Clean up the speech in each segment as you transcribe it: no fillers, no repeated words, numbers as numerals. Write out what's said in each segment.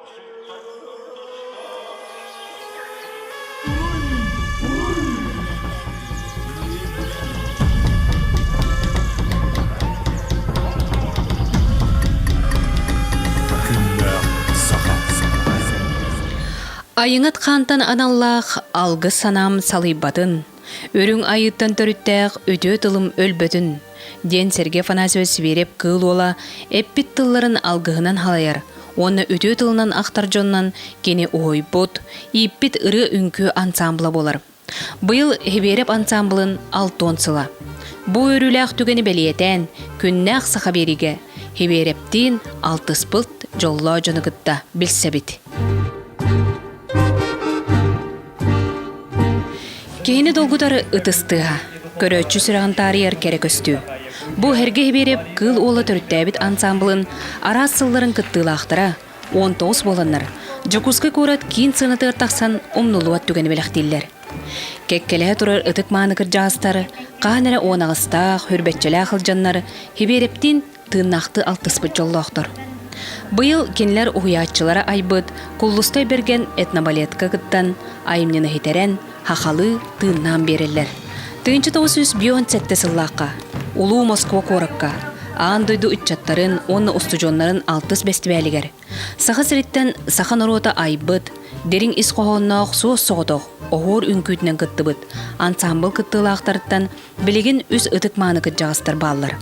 Күннээх саха. Айыҥат хаантан аналлаах алгыс санаам салыйбатын, үрүҥ айыыттан төрүттээх үтүө тылым өлбөтүн, диэн Сергей Афанасьевич Сибиэрэп Кыыл Уола эппит тылларын алгыһынан халайар уонна үтүө тылынан ахтар дьонунан кини уһуйбут, ииппит ырыа-үҥкүү ансаамбыла буолар. Быйыл Сибиэрэп ансаамбылын 60 сыла. Бу үөрүүлээх түгэни бэлиэтээн, күннээх саха биэриигэ Сибиэрэптиин алтыспыт дьоллоох дьону кытта билсэбит. Киһини долгутар ытыс тыаһа, көрөөччү сүрэҕин таарыйар кэрэ көстүү. Бу Сэргэ Сибиэрэп Кыыл Уола төрүттээбит ансаамбылын араас сылларын кыттыылаахтара, 19 буоланнар, Дьокуускай куорат киин сыанатыгар тахсан умнуллубат түгэни бэлэхтииллэр. Кэккэлэһэ турар ытык-мааны кырдьаҕастар хаһан эрэ уонаҕастаах, хүрбэччэлээх сылдьаннар Сибиэрэптиин тыыннаахтыы алтыспыт дьоллоохтор. Быйыл кинилэр уһуйааччылара айбыт Куллустай Бэргэн этнобалетка кыттан, айымньыны ситэрэн, хахалыы тыыннаан биэрэллэр. 1957 сыллаахха Улуу Москва куоракка аан дойду ыччаттарын уонна устудьуоннарын алтыс бэстибээлигэр Саха сириттэн саха норуота айбыт, дириҥ ис хоһоонноох суос-соҕотох оһуор үҥкүүтүнэн кыттыбыт ансаамбыл кыттыылаахтарыттан Билигин үс ытык-мааны кырдьаҕастар бааллар.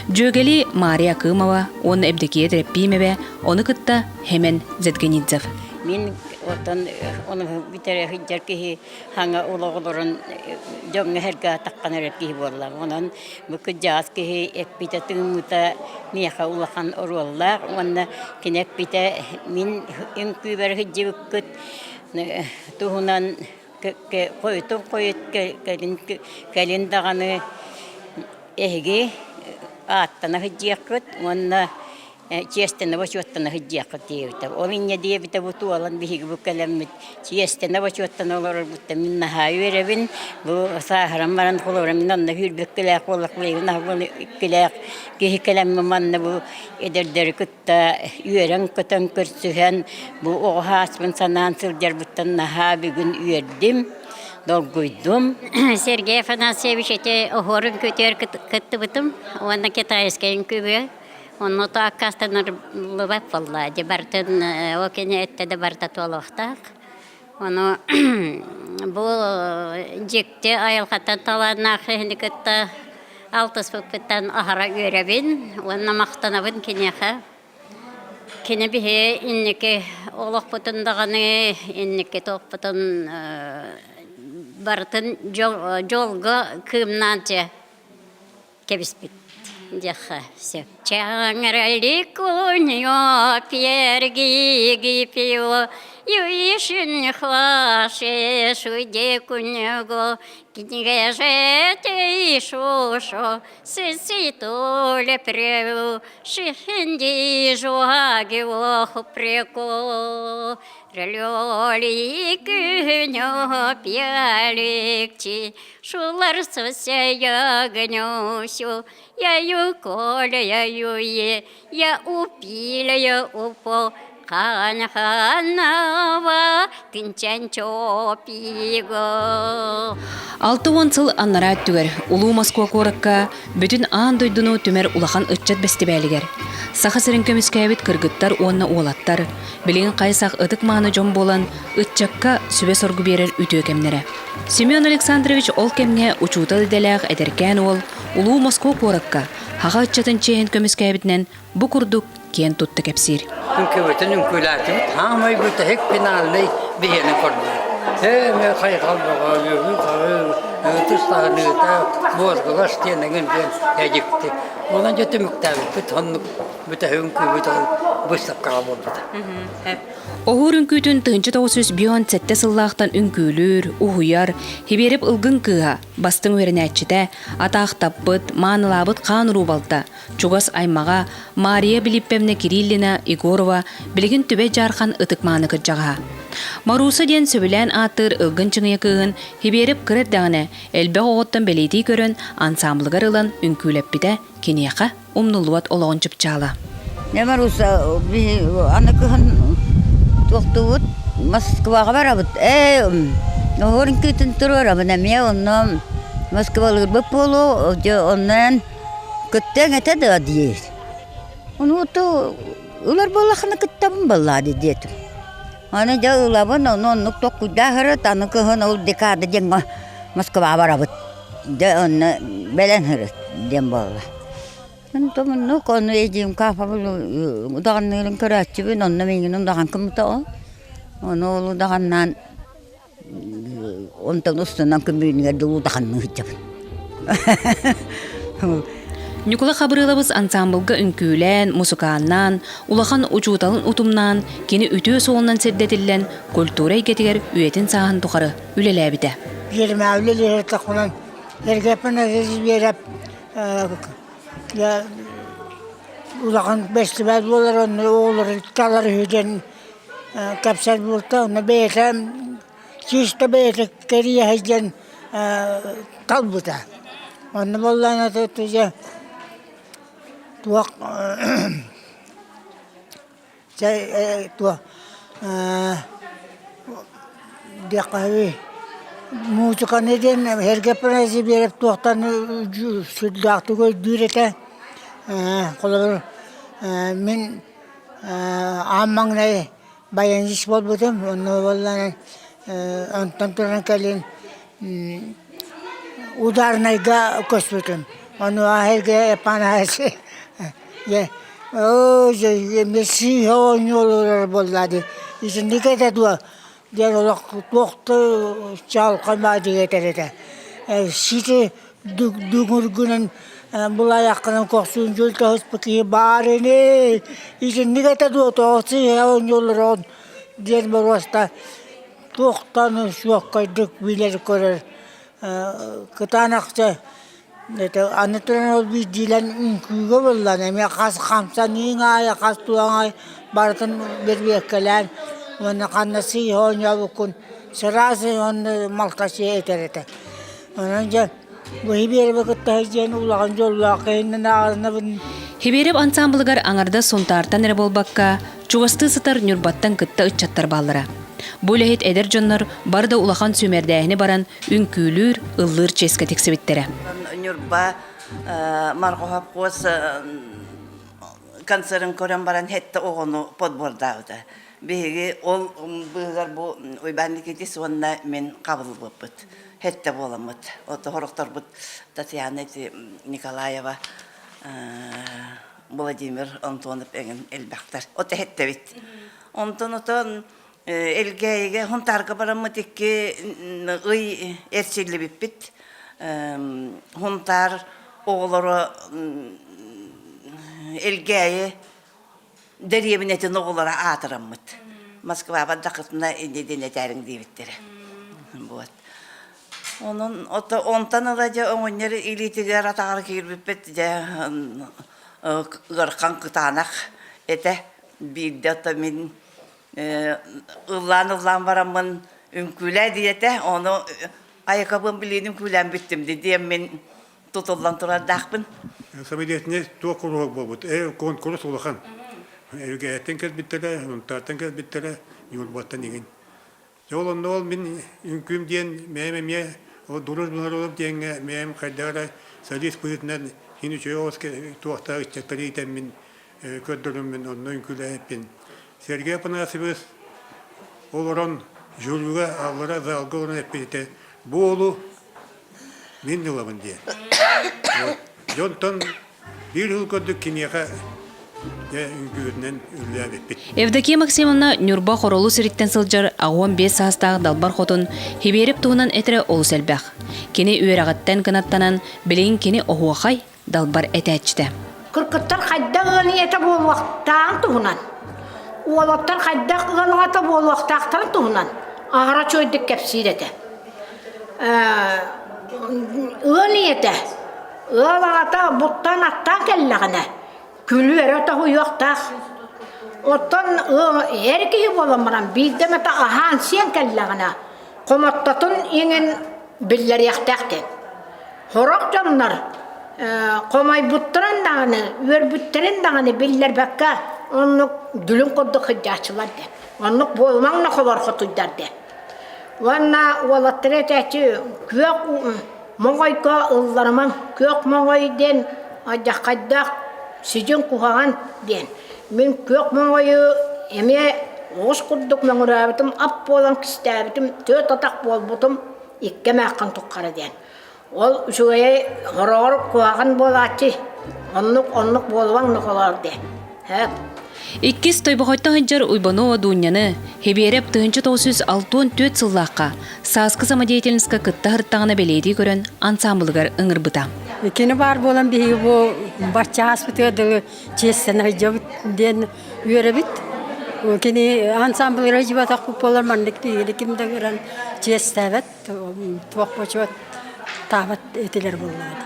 Дьүөгэлии Мария Акымова уонна Эбдокия Трэппиимэбэ ону кытта Хемен Зедгенидзев. Мин оттон ону бүтэрэ сылдьар киһи хаҥа олоҕолорун дьоҥҥо эргэ атаххан эрэр киһи буолла. Онон бу кырдьаҕас киһи эппитэ тыыммыта миэхэ улахан оруоллаах уонна кини эппитэ мин үҥкүүбэр сылдьыбыккыт туһунан Хойутун хойут кэлин даҕаны эһиги ааттана сылдьыаххыт уонна чиэстэнэ-бочуоттана сылдьыаххыт диэбитэ. Ол инньэ диэбитэ бу туолан биһиги бу кэлэммит чиэстэнэ-бочуоттана олорорбуттан мин наһаа үөрэбин. Бу сааһыран баран холобура мин онно сүүрбэккэлээх буоллахпына иккилээх киһи кэлэммин манна бу эдэрдэри кытта үөрэн-көтөн көрсүһэн, бу оҕо сааспын санаан сылдьарбыттан наһаа бүгүн үөрдүм, долгуйдум. Сергей Афанасьевич ити оһуорун күтүөр кыттыбытым уонна китайскай үҥкүүгэ онно то аккаастаныллыбат буолла дьэ барытын ол кини эттэ да барыта туолуохтаах ону бу дьикти айылҕаттан талааннаах киһини кытта алтыспыппыттан аһара үөрэбин уонна махтанабын киниэхэ. Кини биһи инники олохпутун даҕаны, инники туохпутун барытын дьолго кыымнаан дьэ кэбиспит диэххэ сөп. Чаңраликуньо пергигипио юишин хваше шуйдекунього Кинигэжете шушо сыситуле преву шихинди жуагио преко Релёли күнё пьяликчи шуларсуся ягнюсю яю коля яюе я упиля я упо Ханханава тинчэн чопиго. 60 сыл аннараа өттүгэр Улуу Москва куоракка бүтүн аан дойдуну түмэр улахан ыччат бэстибээлигэр Саха сирин көмүскээбит кыргыттар уонна уолаттар билигин хайсах ытык-мааны дьон буолан ыччакка сүбэ-соргу биэрэр үтүө кэмнэрэ. Семен Александрович ол кэмҥэ учуутал идэлээх эдэркээн уол Улуу Москва куоракка Хаха ыччатын чиэһин көмүскээбитинэн Бу курдук киэн тутта кэпсиир. Үҥкүүбүтүн үҥкүүлээтибит. Хаамай бүтэһик финальнай биһиэнэ көрдүбүт. Ээ, мэ хайҕал бөҕө, үөрүү-хаһыы, ытыс таһыныыта, буозгулас диэн эҥин диэн эдьикти. Онон дьэ түмүктээбиппит оннук бүтэһик үҥкүүбүт ол быыстапкаҕа буолбута. Оһуор үҥкүүтүн 1957 сыллаахтан үҥкүүлүүр, уһуйар, Хибиэрэп ылгын кыыһа, бастыҥ үөрэнээччитэ, атаахтаппыт, маанылаабыт хаан уруу балта, Чугас аймаҕа Мария Билиппевна Кириллина Егорова билигин Түбэй Дьаархан ытык-мааны кырдьаҕаһа. Марууса диэн сөбүлээн ааттыыр ылгын чыҥыйа кыыһын Хибиэрэп кыра эрдэҕинэ элбэх оҕоттон бэлиэтии көрөн ансаамблыгар ылан үҥкүүлэппитэ киниэхэ умнуллубат олоҕун чыпчаала. Дьэ Марууса аны кыһын Туохтуубут Москваҕа барабыт. Ээ, оһуор үҥкүүтүн туруорабын эмиэ онно Москвалыырбыт буолуо, дьэ оннунан кыттыаҥ этэ дуо диир. Ону ылар буоллаххына кыттабын буоллаа дии диэтим. Аны дьэ ылабын, ону оннук толкуйдаах ырыт, аны кыһын ол декада диэҥҥэ Москваҕа барабыт. Дьэ онно бэлэн ырыт диэн буолла. Онтон оннук ону эдьиийим Кафабын удаҕанныырын көрөөччүбүн, онно миигин удаҕан кыммыта ол. Ону ол удаҕаннаан онтон устунан күн бүгүнүгэр дылы удаҕанныы сылдьабын. Ньукула Хабырыылабыс ансаамбылга үҥкүүлээн, мусукааннаан, улахан учууталын утумнаан, кини үтүө суолунан сирдэтиллэн, культура эйгэтигэр үйэтин-сааһын тухары үлэлээбитэ. Биэримээ үлэлиир тахпынан эргэппин биэрэп улахан бэстибээл буолар онно оҕолору талар үһү диэн кэпсэл буолта онно бэйэтэ чисто бэйэтэ кэрийэ сылдьан талбыта онно буоллаҕына туох Чэ туох диэххэ музыканы диэн Сергей Прозиберов туохтан сүрдээхтик өйдүүр этэ. Холобур, мин аан маҥнай баянист буолбутум, онно буоллаҕына онтон туран кэлин ударнайга көспүтүм. Ону Сергей Афанасьевич Дьэ, оо, дьэ, эмиэ сыыһа оонньуу олорор буолла дии. Итинник этэ дуо диэн олох туох да чаҕылхай маадьыга этэр этэ. Сити дүҥүргүнэн булаайаххынан көхсүн дьөл таһыспыт киһи баар ини. Итинник этэ дуо, тоҕо сыыһа оонньуу олороҕун диэн боруоста туохтан суоккайдык билэр-көрөр кытаанахча Аны туран ол биирдиилээн үҥкүүгэ буоллаҕына эмиэ хас хамсаныыҥ аайы, хас туоҥ аайы барытын бирбиэккэлээн уонна ханна сыыһа оонньообуккун сразу онно малтачыйа этэр этэ. Онон дьэ бу Сибиэрэби кытта сылдьан улахан дьоллоох киһинэн ааҕынабын. Сибиэрэп ансаамбылыгар аҥардас Сунтаартан эрэ буолбакка, чугастыы сытар Ньурбаттан кытта ыччаттар бааллара. Бу үлэһит эдэр дьоннор бары да улахан сүүмэрдээһини баран үҥкүүлүүр, ыллыыр чиэскэ тиксибиттэрэ. Ньурба Марҕоһопхуос концерын көрөн баран хэттэ оҕону подбордаабыта. Биһиги ол быыһыгар бу Уйбаан Никитис уонна мин хабыллыбыппыт. Хэттэ буоламмыт. Ото хорохторбут Татьяна Николаева Владимир Антонов эҥин элбэхтэр. Ото хэттэбит. Онтон отон Элгээйигэ Хунтаарга бараммыт икки ый эрчиллибиппит. Хунтаар оҕолоро Элгээйи дэриэбинэтин оҕолоро аатыраммыт. Москва бардахытына инньэ диэн этээриҥ диэбиттэрэ. Вот. Онон онтон ыла дьэ оҕонньор илиитигэр атаҕар киирбиппит дьэ ыарахан кытаанах этэ. Биирдэ ото мин ыллаан-ыллаан бараммын үҥкүүлээ диэтэ, ону айакабын билиин үҥкүүлээн бүттүм дии диэммин тутуллан турардаахпын. Самодеятельность туох куруһуок буолбут? Куонкурус улахан. Элгээттэн кэлбиттэрэ, Сунтаартан кэлбиттэрэ, Ньурбаттан иҥин. Дьэ ол онно ол мин үҥкүүм диэн мэйэм эмиэ ол Дурус Бунаролов диэҥҥэ мэйэм хайдах эрэ солист быһыытынан син үчүгэй оҕус туохтаах ыччаттары иитэммин көрдөрүммүн онно үҥкүүлээппин. Сергей Афанасьевич олорон жюрига аллара залга олорон эппит этэ бу уолу мин ылабын диэн. Дьонтон Биир сыл курдук киниэхэ дьэ үҥкүүтүнэн үлэлээбиппит. Евдокия Максимовна Ньурба Хоролу сириттэн сылдьар 85 саастаах далбар хотун Хибиэрэп туһунан этэрэ олус элбэх. Кини үөрэҕиттэн кынаттанан, билигин кини оһуохай далбар этээччитэ. Кыргыттар хайдах ыал ийэтэ буолуохтааҕын туһунан, уолаттар хайдах ыал аҕата буолуохтаахтарын туһунан аһара үчүгэйдик кэпсиир этэ. Ыал ийэтэ Ыал аҕата буттаан-аттаан кэллэҕинэ, күлүү эрэ тоһуйуохтаах. Оттон эр киһи буолан баран биирдэ эмэтэ аһаан-сиэн кэллэҕинэ, хомоттотун иҥин биллэриэхтээх диэн. Сорох дьоннор хомойбуттарын даҕаны, үөрбүттэрин даҕаны биллэрбэккэ. оннук дүлүҥ курдук сылдьааччылар диэн. Оннук буолумаҥ да холор хотуйдар диэн. Уонна уолаттары этээччи күөх моҕойго ылларымаҥ, күөх моҕой диэн алдьархайдаах сидьиҥ куһаҕан диэн. Мин күөх моҕойу эмиэ оҕус курдук мөҥүрээбитим, ап буолан кистээбитим, түөрт атах буолбутум икки эмээххин туххара диэн. Ол үчүгэйи хороҕор куһаҕан буолааччы, оннук оннук буолуоҥ нохолоор диэн. Һээт. Иккис Тойбохойтон сылдьар Уйбанова Дуунньаны Хибиэрэп 1964 сыллаахха сааскы самодеятельноска кытта сырыттаҕына бэлиэтии көрөн ансаамбылыгар ыҥырбыта. Кини баар буолан биһиги бу бачча ааспытыгар дылы чиэстэн сылдьабыт диэн үөрэбит. Кини ансаамбылыгар сылдьыбатахпыт буоллар маннык биһигини ким да ыҥыран чиэстээбэт. туох бочуот таабат этилэр буоллаҕа.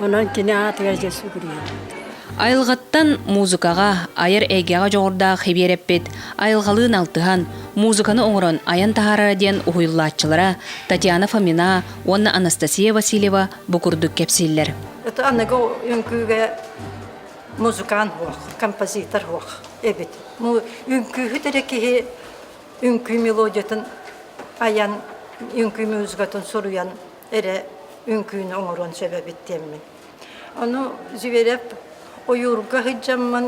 Онон кини аатыгар дьэ сүгүрүйэбит. Айылҕаттан музыкаҕа, айар эйгэҕэ дьоҕурдаах Хибиэрэппит айылҕалыын алтыһан, музыканы оҥорон айан таһаарара диэн уһуйуллааччылара Татьяна Фомина уонна Анастасия Васильева бу курдук кэпсииллэр. Это аныгы үҥкүүгэ музыкант суох, композитор суох эбит. Үҥкүүһүт эрэ киһи үҥкүү мелодиятын айан, үҥкүү музыкатын суруйан эрэ үҥкүүнү оҥоруон сөп эбит диэммин. Ону Зверев ойуурга сылдьаммын,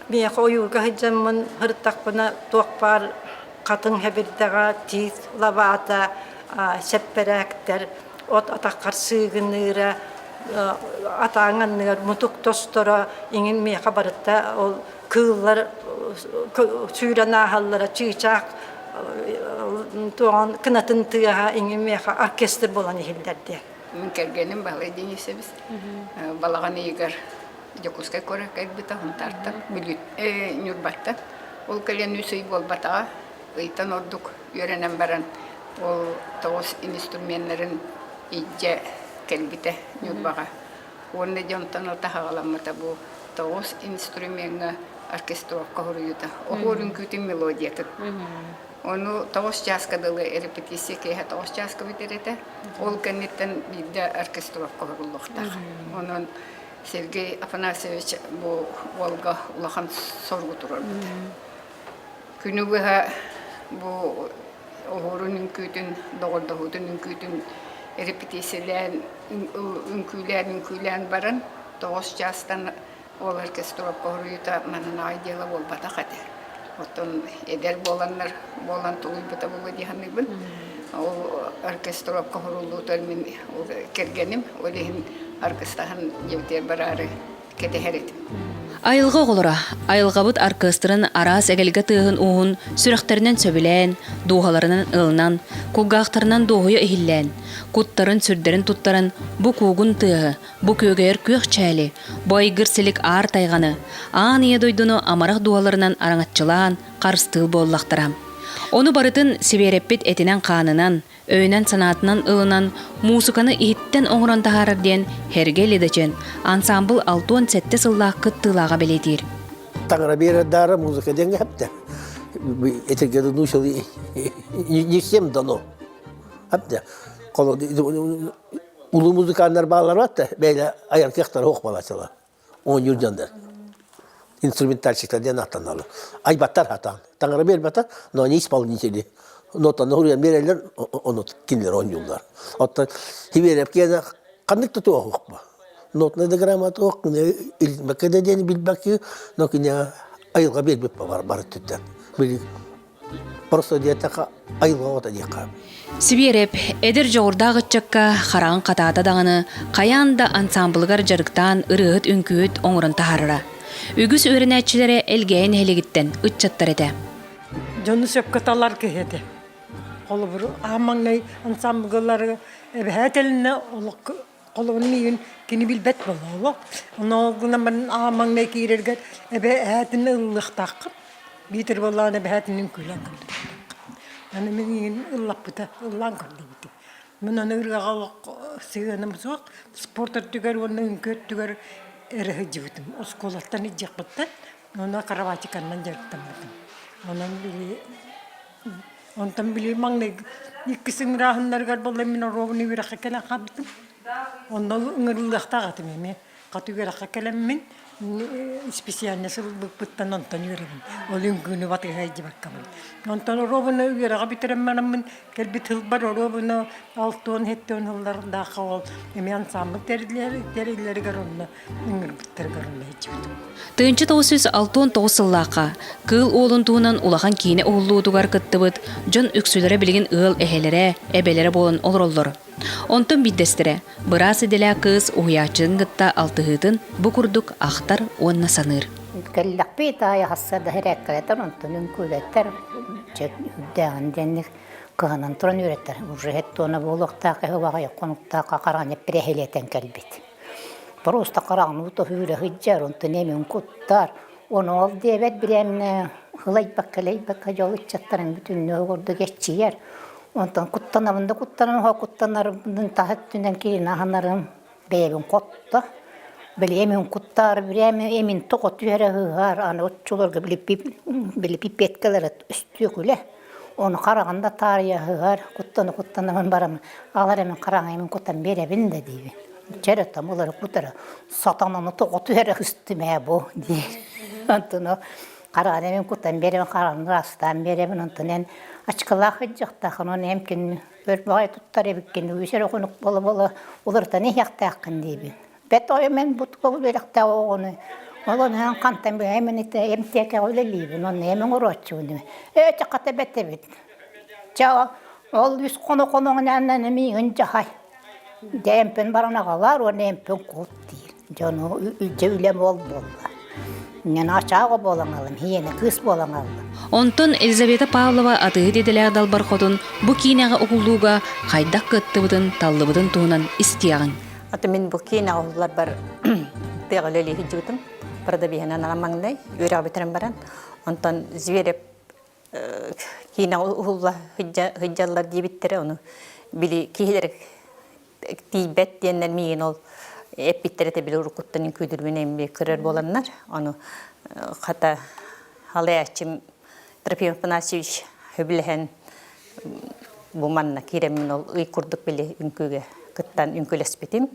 миэхэ ойуурга сылдьаммын сырыттахпына туох баар хатыҥ хэбирдэҕэ, тиит лабаата, сэппэрээктэр, от атаххар сыыгыныыра, атааҥ анныгар мутук тосторо иҥин миэхэ барыта ол кыыллар сүүрэн ааһаллара чыычаах туоҕун кынатын тыаһа иҥин миэхэ оркестр буолан иһиллэр диэн. Мин кэргэним Баһылай Денисович балаҕан ыйыгар Дьокуускай куоракка кэлбитэ Сунтаартан, Бүлүү Ньурбаттан. Ол кэлэн үс ый буолбатаҕа, ыйтан ордук үөрэнэн баран ол тоҕус инструменнарын илдьэ кэлбитэ Ньурбаҕа. Уонна дьонтон таһаҕаламмыта бу тоҕус инструмеҥҥа оркестровка хоруйута. Оһуор үҥкүүтүн мелодиятын. Ону тоҕус чааска дылы репетиция киэһэ тоҕус чааска бүтэр этэ. Ол кэнниттэн биирдэ оркестровка оһоруллуохтаах. Онон Сергей Афанасьевич бу уолга улахан соругу туруорбута. Күнү быһа бу оһуорун үҥкүүтүн, доҕордоһуутун үҥкүүтүн репетициялээн, үҥкүүлээн, үҥкүүлээн баран тоҕус чаастан ол оркестровка хоруйута манан аҕай дьыала буолбатах этэ. Оттон эдэр буоланнар буолан тулуйбута буолуо дии саныыбын. Ол оркестровка хоруллуутугар мин ол кэргэним, ол иһин аргыстаһан дьиэбитигэр бараары кэтэһэр этим. Айылҕа оҕолоро айылҕабыт аркыастырын араас эгэлгэ тыаһын-ууһун сүрэхтэринэн сөбүлээн, дууһаларынан ылынан, кулгаахтарынан дуоһуйа иһиллээн, куттарын-сүрдэрин туттаран бу куугун тыаһы, бу күөгэйэр күөх чээли, бу айгыр силик аар тайҕаны, аан ийэ дойдуну амарах дууһаларынан араҥаччылаан харыстыыл буоллахтара. Ону барытын Сибиэрэппит этинэн-хаанынан, өйүнэн-санаатынан ылынан муусуканы иһиттэн оҥорон таһаарар диэн Һэргэ Лидочен ансаамбыл 67 сыллаах кыттыылааҕа бэлиэтиир. Таҥара биэрэр даара музыка диэн хэптэ. Этирге не всем дано. Хапта. Улуу музыканнар баалар батта, бэйэ айар кыахтара суох балачалар. Оонньуур дьоннор. Инструментальщиктар диэн ааттаналлар. Айбаттар хатаан. Таҥара биэрбэтэ, но они исполнители. Нотаны хуруйан биэрэллэр, ону кинилэр оонньууллар. Оттон Хибиэрэп киэнэ ханнык да туох Нотная да грамота суох, илбэккэ да диэни билбэкки, но киниэхэ айылҕа биэрбит бар бары түттэн. Били Просто диэтэххэ айылҕа оҕото диэххэ. Сибиэрэп эдэр дьоҕурдаах ыччакка хараҕын хатаата даҕаны хайаан да ансаамбылыгар дьарыктаан ырыаһыт-үҥкүүһүт оҥорон таһаарара. Үгүс үөрэнээччилэрэ Элгээйи нэһилиэгиттэн ыччаттар этэ. Дьону сөпкө талар киһи этэ. Холобур, аан маҥнай ансаамбыллары эбэһээтэлинэ олох Холобур, миигин кини билбэт буолуо. Онно гынан баран аҕам маҥнай киирэргэр эбэһээтин ыллыахтааххын. Биитэр буоллаҕына эбэһээтин үҥкүүлээн көрдөрүөхтээххин. Аны миигин ыллаппыта, ыллаан көрдөрбүтэ. Мин аны ырыаҕа олох сыһыаным суох. Спорт өттүгэр уонна үҥкүү өттүгэр эрэ сылдьыбытым. Оскуолаттан илдьиэхпиттэн уонна акробатиканнан дьарыктаммытым. Онон били Онтон били маҥнайгы иккис ыҥырааһыннарыгар буолла мин оруобуна үөрэххэ кэлэн хаалбытым. Онно ыҥырыллыахтаах этим эмиэ. Хат үөрэххэ кэлэммин специальность ылбыппыттан онтон үөрэбин. Ол үҥкүүнү батыһа илдьибэккэбин. Онтон оруобуна үөрэҕи бүтэрэн бараммын кэлбит сылбар оруобуна 6-7 сыллардаахха ол эмиэ ансаамбыл тэриллэригэр онно ыҥырбыттарыгар онно илдьибитим. 1969 сыллаахха Кыыл Уолун туһунан улахан киинэ уһуллуутугар кыттыбыт дьон үксүлэрэ билигин ыал эһэлэрэ, эбэлэрэ буолан олороллор. Онтон биирдэстэрэ быраас идэлээх кыыс уһуйааччытын кытта алтыһыытын бу курдук ахтар уонна саныыр. Кэллэхпит аайы хассыарда сэрээккэлэтэр, онтон үҥкүүлэтэр, чэ үрдээҕин диэнник кыһанан туран үөрэтэр. Уже һэт туона буолуохтаах киһи убаҕай хонуктаах хараҕын эппирэһилиэтэн кэлбит. Просто хараҕын уута сүүрэ сылдьар, онтон эмин куттар. Ону ол диэбэт бириэмнэ ылайбакка-элэйбэккэ дьол ыччаттарын бүтүннүү курдук эччийэр. Онтон куттанабын да куттанабын, оһо куттанарбын таһа өттүнэн киирин аһынарым бэйэбин хотто. Били эмин куттаар бирээмэ эмин тоҕо түһэрэ ыһыһар, аны оччолорго били били пипеткалара өстүөкүлэ. Ону хараҕын да таарыйа ыһыһар, куттана-куттанабын бараммын, алар эмин хараҥа эмин кутан биэрэбин да диибин. Чэрэ тамылары кутара сатананы тоҕо түһэрэ ыстым ээ бу диир. Онтон хараҕын эмин кутан биэрэбин, хараҕын ыраастаан биэрэбин, онтон эн ачыкылаах сылдьыахтааххын, ону эмкин өр баҕайы туттар эбиккин, үс эрэ хонук буола-буола уларытан иһиэхтээххин диибин. Бэт ойо мен бу туга үөрэхтээх оҕону ол онон хантан билэмин ити эмтиэкэҕэ үлэлиибин, онно эм оҥорооччубун. Ээ, чахата бэт эбит. Чэ, ол үс хоно-хоноҥунан миигин дьаһай. Дьэ эмпин баран аҕалаар уонна эмпин кут диир. Дьону дьэ үлэм ол буолла. Мен ачааҕа буолан алым, хиэнэ кыыс буолан аллым. Онтон Елизавета Павлова атыыһыт идэлээх далбар хотун бу киинэҕэ уһуллууга хайдах кыттыбытын, таллыбытын туһунан истиэҕиҥ. Аты мин бу киинэҕэ уһулларбар тыаҕа үлэлии сылдьыбытым. Продавеһынан аҕам маҥнай үөрэҕи бүтэрэн баран. Онтон Зверев киинэҕэ уһулла сылдьаллар диэбиттэрэ, ону били киһилэр тиийбэт диэннэр миигин ол эппиттэрэ этэ били уруккуттан үҥкүүдүрбүн эмиэ көрөр буоланнар, ону хата халайааччым Трофим Афанасьевич сөбүлэһэн бу манна киирэммин ол ый курдук били үҥкүүгэ кыттан үҥкүүлэспитим.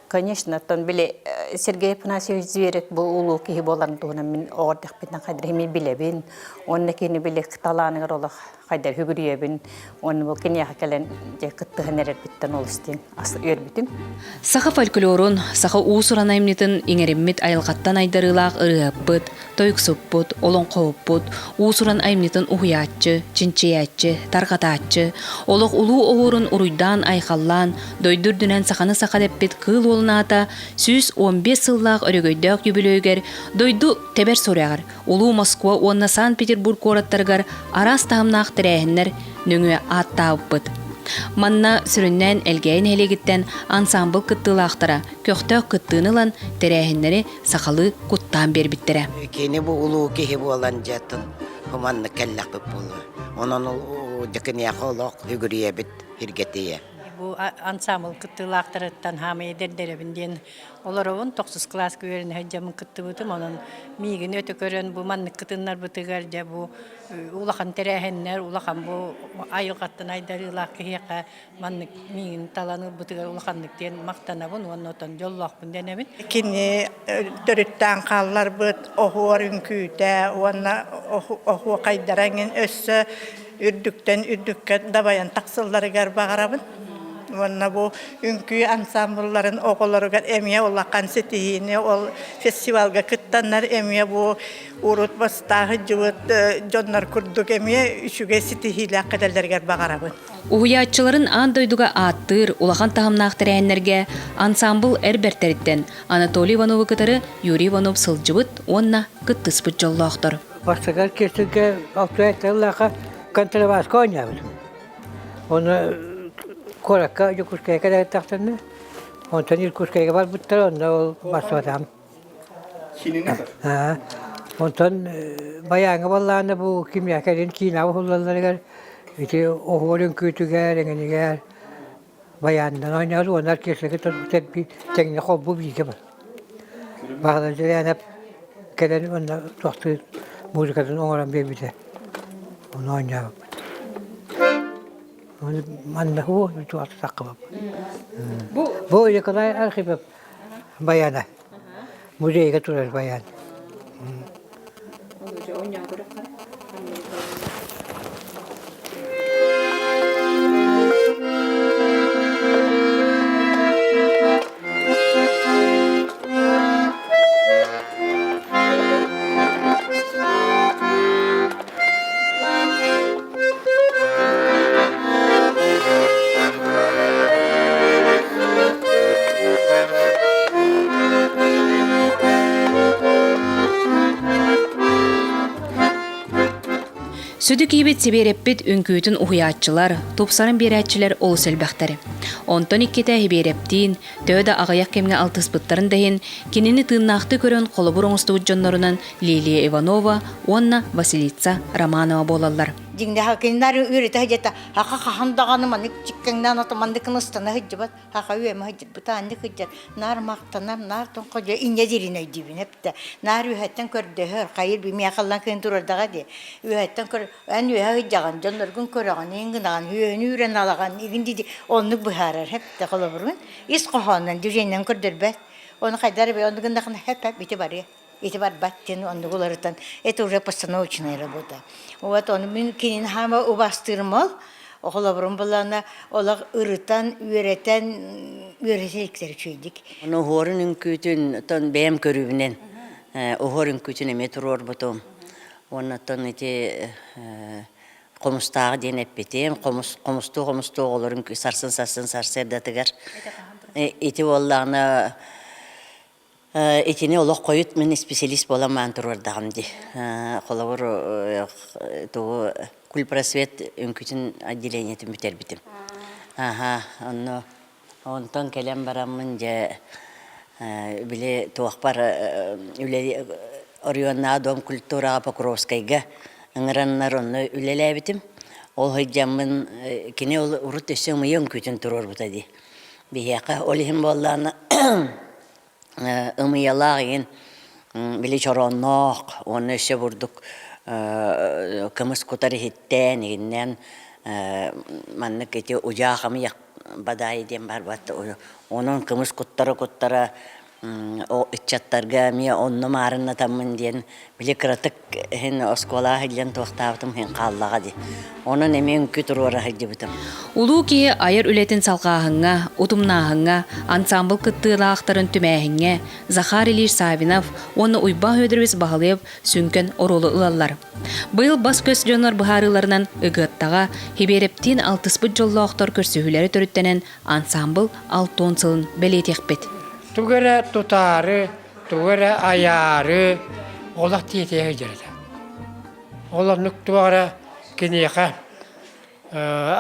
Конечно, оттон били Сергей Афанасьевич Зверев бу улуу киһи буоларын туһунан мин оҕо эрдэхпиттэн хайдах эмиэ билэбин. Уонна кини били талааныгар олох хайдах үгүрүйэбин. Уонна бу киниэхэ кэлэн дьэ кыттыһан эрэрбиттэн олус диэн үөрбүтүм. Саха фольклорун, саха уус-уран айымньытын иҥэриммит айылҕаттан айдарыылаах ырыаһыппыт, тойуксуппут, олоҥхоһуппут, уус-уран айымньытын уһуйааччы, чинчийээччи, тарҕатааччы, олох улуу оһуорун уруйдаан-айхаллаан, дойду үрдүнэн саханы саха дэппит Кыыл Уолун аата 115 сыллаах өрөгөйдөөх үбүлүөйүгэр дойду тэбэр сурэҕэр, Улуу Москва уонна Санкт-Петербург куораттарыгар араас таһымнаах тэрээһиннэр нөҥүө ааттаабыппыт. Манна сүрүннээн Элгээйи нэһилиэгиттэн ансаамбыл кыттыылаахтара көхтөөх кыттыыны ылан тэрээһиннэри сахалыы куттаан биэрбиттэрэ. Кини бу улуу киһи буолан дьэтин маннык кэллэхпит буолуо. Онон дьэкиниэхэ олох үгүрүйэбит иргэтийэ. Бу ансаамбыл кыттыылаахтарыттан хаамай эдэрдэрэбин диэн олоробун. Тохсус кылааска үөрэнэ сылдьаммын кыттыбытым. Онон миигин өтө көрөн бу маннык кытыннарбытыгар дьэ бу улахан тэрээһиннэр, улахан бу айылҕаттан айдарыылаах киһиэхэ маннык миигин талан ылбытыгар улаханнык диэн махтанабын уонна отон дьоллоохпун дэнэбин. Кини төрүттээн хаалларбыт оһуор үҥкүүтэ уонна оһуохайдара эҥин өссө үрдүктэн үрдүккэ дабайан тахсалларыгар баҕарабын. Уонна бу үҥкүү ансамблларын оҕолоругар эмиэ улахан ситиһиини ол фестивалга кыттаннар эмиэ бу урут бастаах сылдьыбыт дьоннор курдук эмиэ үчүгэй ситиһиилээх кэлэллэригэр баҕарабын. Уһуйааччыларын аан дойдуга ааттыыр улахан таһымнаах тэрээһиннэргэ ансаамбыл эр бэртэриттэн Анатолий Ивановы кытары Юрий Иванов сылдьыбыт уонна кыттыспыт дьоллоохтор. Бастакы оркестрга алтыайатталлаахха контрабаска оонньообутум. Оны куоракка Дьокуускайга кэлээттэхтэринэ, онтон Иркутскайга барбыттар, онно ол барсыбатаҕым. Онтон байааҥҥа буоллаҕына бу кимиэхэ кэлин киинэҕэ уһуллалларыгар ити оһуор үҥкүүтүгэр эҥинигэр байаанынан оонньообут уонна оркестрга тэҥҥэ холбуу бииргэ бар. Баһылай Дьэлээнэп кэлэн уонна туохтуур музыкатын оҥорон биэрбитэ. Ону оонньообуппут. Манна туох саххыбаппыт. Бу Николай Архипов. Баяна. Музейга турар баян. Сүдү киһибит Сибиэрэппит үҥкүүтүн уһуйааччылар, тупсаран биэрээччилэр олус элбэхтэр. Онтон иккитэ Сибиэрэптиин, төһө да аҕыйах кэмҥэ алтыспыттарын да иһин, кинини тыыннаахтыы көрөн холобур оҥостубут дьоннорунан Лилия Иванова уонна Василиса Романова буолаллар. Дьиҥнээх кинилэр үөрэтэ сылдьата хаха хаһан даҕаны маннык чиккэҥнээн ото маннык ыстана сылдьыбат хаха үөмэ сылдьыбыт аанньык сылдьар наар махтанар наар тоҥхо дьэ инньэ диирин өйдүүбүн эптэ наар үөһэттэн көрдөһөр хайыр миэхэ ыллан кыын турардаҕа дии үөһэттэн көр эн үөһэ сылдьаҕын дьонноргун көрөҕүн иҥ гынаҕын үөһүн үүрэн алаҕын игин дии оннук быһаарар эптэ холобурун ис хоһоонунан движениенэн көрдөрбөт ону хайдах эрэ оннук гыннахына хэп хэп ити барыа ити барбат диэн оннук уларытан это уже постановочная работа вот ону мин кинини хаама убастыырым ол холобурум буллаҕына олох ырытан үөрэтэн үөрэтэ иликтэр үчүгэйдик Ону уһуорун үҥкүүтүн оттон бэйэм көрүүбүнэн уһуор үҥкүүтүн эмиэ туруорбутум. Уонна оттон ити хомустааҕы диэн эппитим. Хомус хомустуу хомустуу оҕолорун сарсын сарсын сарсыардатыгар ити буоллаҕына Итини олох хойут мин исписэлиис буолан маан туруордаҕым дии. Холобур, тугу кульпросвет үҥкүүтүн отделениетын бүтэрбитим. Аха, онно онтон кэлэн бараммын дьэ били туохпар үлэ оройуоннааҕы дом культураҕа Покровскайга ыҥыраннар онно үлэлээбитим. Ол сылдьаммын кини ол урут өссө ымыйа үҥкүүтүн туруорбута дии. Биһиэхэ ол иһин буоллаҕына ымыйалаах игин били чороонноох уонна өссө бурдук кымыс кутар иһиттээн игиннээн маннык ити удьаах ымыйах бадаайы диэн барбат онон кымыс куттара куттара ыччаттарга эмиэ онно маарыннатаммын диэн били кыратык иһин оскуолаҕа сылдьан туохтаабытым иһин хааллаҕа дии. Онон эмиэ үҥкүү туруора сылдьыбытым. Улуу киһи айар үлэтин салҕааһыҥҥа, утумнааһыҥҥа, ансаамбыл кыттыылаахтарын түмээһиҥҥэ Захар Ильич Саввинов уонна Уйбаан Федорович Баһылыев сүҥкэн оруолу ылаллар. Быйыл бас-көс дьоннор быһаарыыларынан Ыгыаттаҕа Хибиэрэптиин алтыспыт дьоллоохтор көрсүһүүлэрэ төрүттэнэн ансаамбыл 60 сылын бэлиэтиэхпит. Тугу эрэ тутаары, тугу эрэ айаары олох тиэтэйэ сылдьар этэ. Ол оннук туох эрэ киниэхэ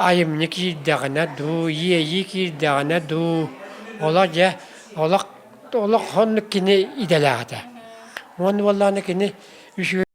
айымньы киирдэҕинэ дуу, иэйии киирдэҕинэ дуу, олох дьэ олох олох оннук кини идэлээх этэ. Уонна буоллаҕына кини үчүгэй.